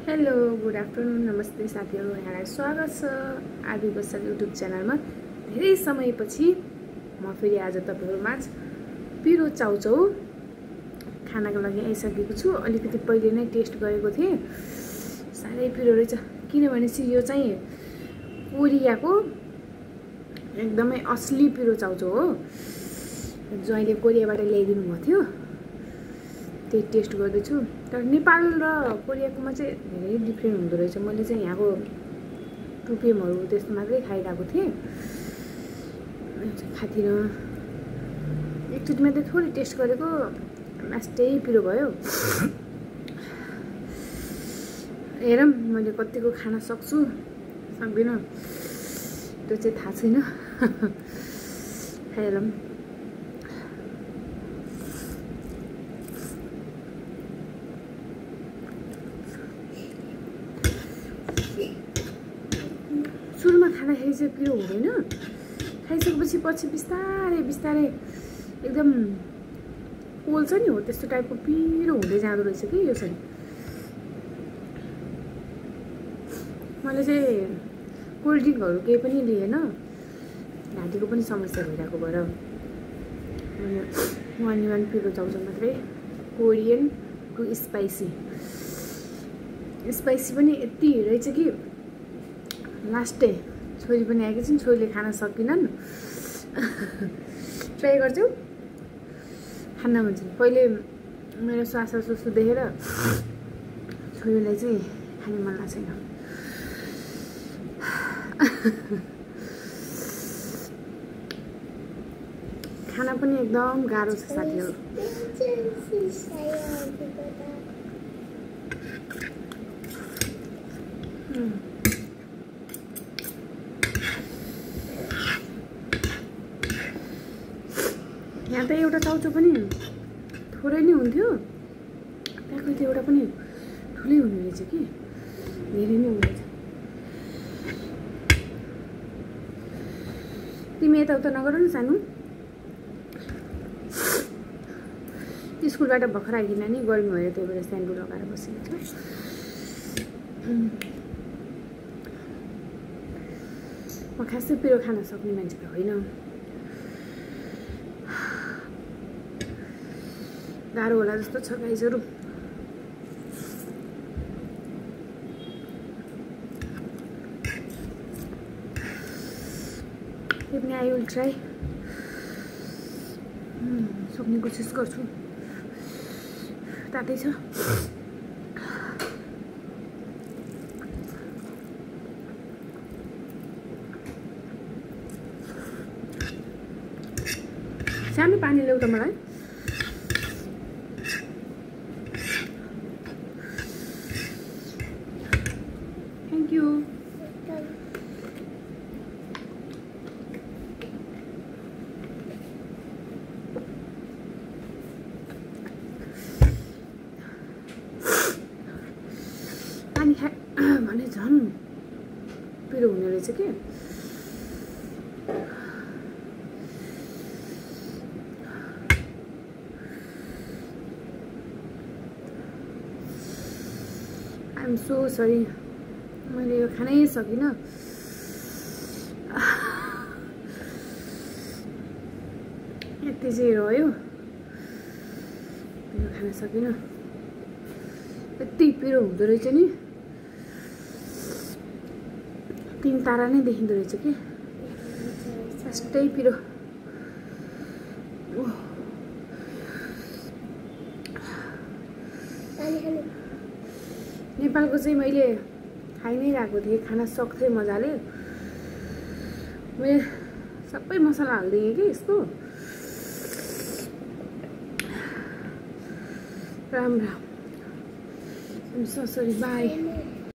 Hello good afternoon नमस्ते साथीहरु, यहाँलाई स्वागत छ आदि बसल युट्युब च्यानलमा। धेरै समयपछि म फेरि आज तपाईहरुमाझ पिरो चाउचाउ खानाको लागि आइसकेको छु। अलिकति पहिले नै टेस्ट गरेको थिएँ, साह्रै पिरो रहेछ। किनभने यो चाहिँ कोरियाको एकदमै असली पिरो चाउचाउ हो, जो अहिले कोरियाबाट ल्याइदिनु भएको थियो। त्यही टेस्ट गर्दैछु। तर नेपाल र कोरियाकोमा चाहिँ धेरै डिफ्रेन्ट हुँदो रहेछ। मैले चाहिँ यहाँको टुपिएमहरु त्यस्तो मात्रै खाइरहेको थिएँ, खाथिन। एकचोटि मात्रै थोरै टेस्ट गरेको, लास्टै पिरो भयो। हेरौँ मैले कतिको खान सक्छु सक्दिनँ त्यो चाहिँ थाहा छैन। हेरौँ। सुरुमा खाँदाखेरि चाहिँ पिरो हुँदैन, खाइसकेपछि पछि बिस्तारै बिस्तारै एकदम पोल्छ नि, हो त्यस्तो टाइपको पिरो हुँदै जाँदो रहेछ कि यो चाहिँ। मैले चाहिँ कोल्ड ड्रिङ्कहरू केही पनि लिएन, घाँटीको पनि समस्या भइरहेको भएर वान पिरो चाउचाउ मात्रै। कोरियन टु स्पाइसी पनि यति रहेछ कि लास्टै छोरी पनि आएकी छिन्, छोरीले खान सकिनन्। ट्राई गर्छौ खान्न भन्छन्। पहिले मेरो स्वास सुसु देखेर छोरीलाई चाहिँ खाने मन लाग्छ छैन। खाना पनि एकदम गाह्रो छ साथीहरु। यहाँ त एउटा चाउचाउ पनि थोरै नै हुन्थ्यो, त्यहाँको त्यो एउटा पनि ठुलै हुने रहेछ कि, धेरै नै हुने रहेछ। तिमी यताउता नगर न सानो। स्कुलबाट भर्खर आइकिन नि गर्मी भयो, त्यही भएर स्यान्डो लगाएर बसेको छ। म खासै पिरो खान सक्ने मान्छे त होइन, गाह्रो होला जस्तो छ गाइजहरु। पनि आई विल ट्राई, सक्ने कोसिस गर्छु। तातै छ। सानो पानी ल्याउ त मलाई। Thank you. पानी खाए भने झन् पिरो हुने रहेछ कि। आइएम सो सरी, मैले यो खानै सकिनँ। यति चाहिँ रह्यो, यो खान सकिनँ। यति पिरो हुँदो रहेछ नि, 3 तारा नै देखिँदो रहेछ कि, यस्तै पिरो। नेपालको चाहिँ मैले खाइ नै रहेको थिएँ, खान सक्थेँ मजाले। मैले सबै मसला हाल्दिएँ कि यसको, राम्रो। Sorry by.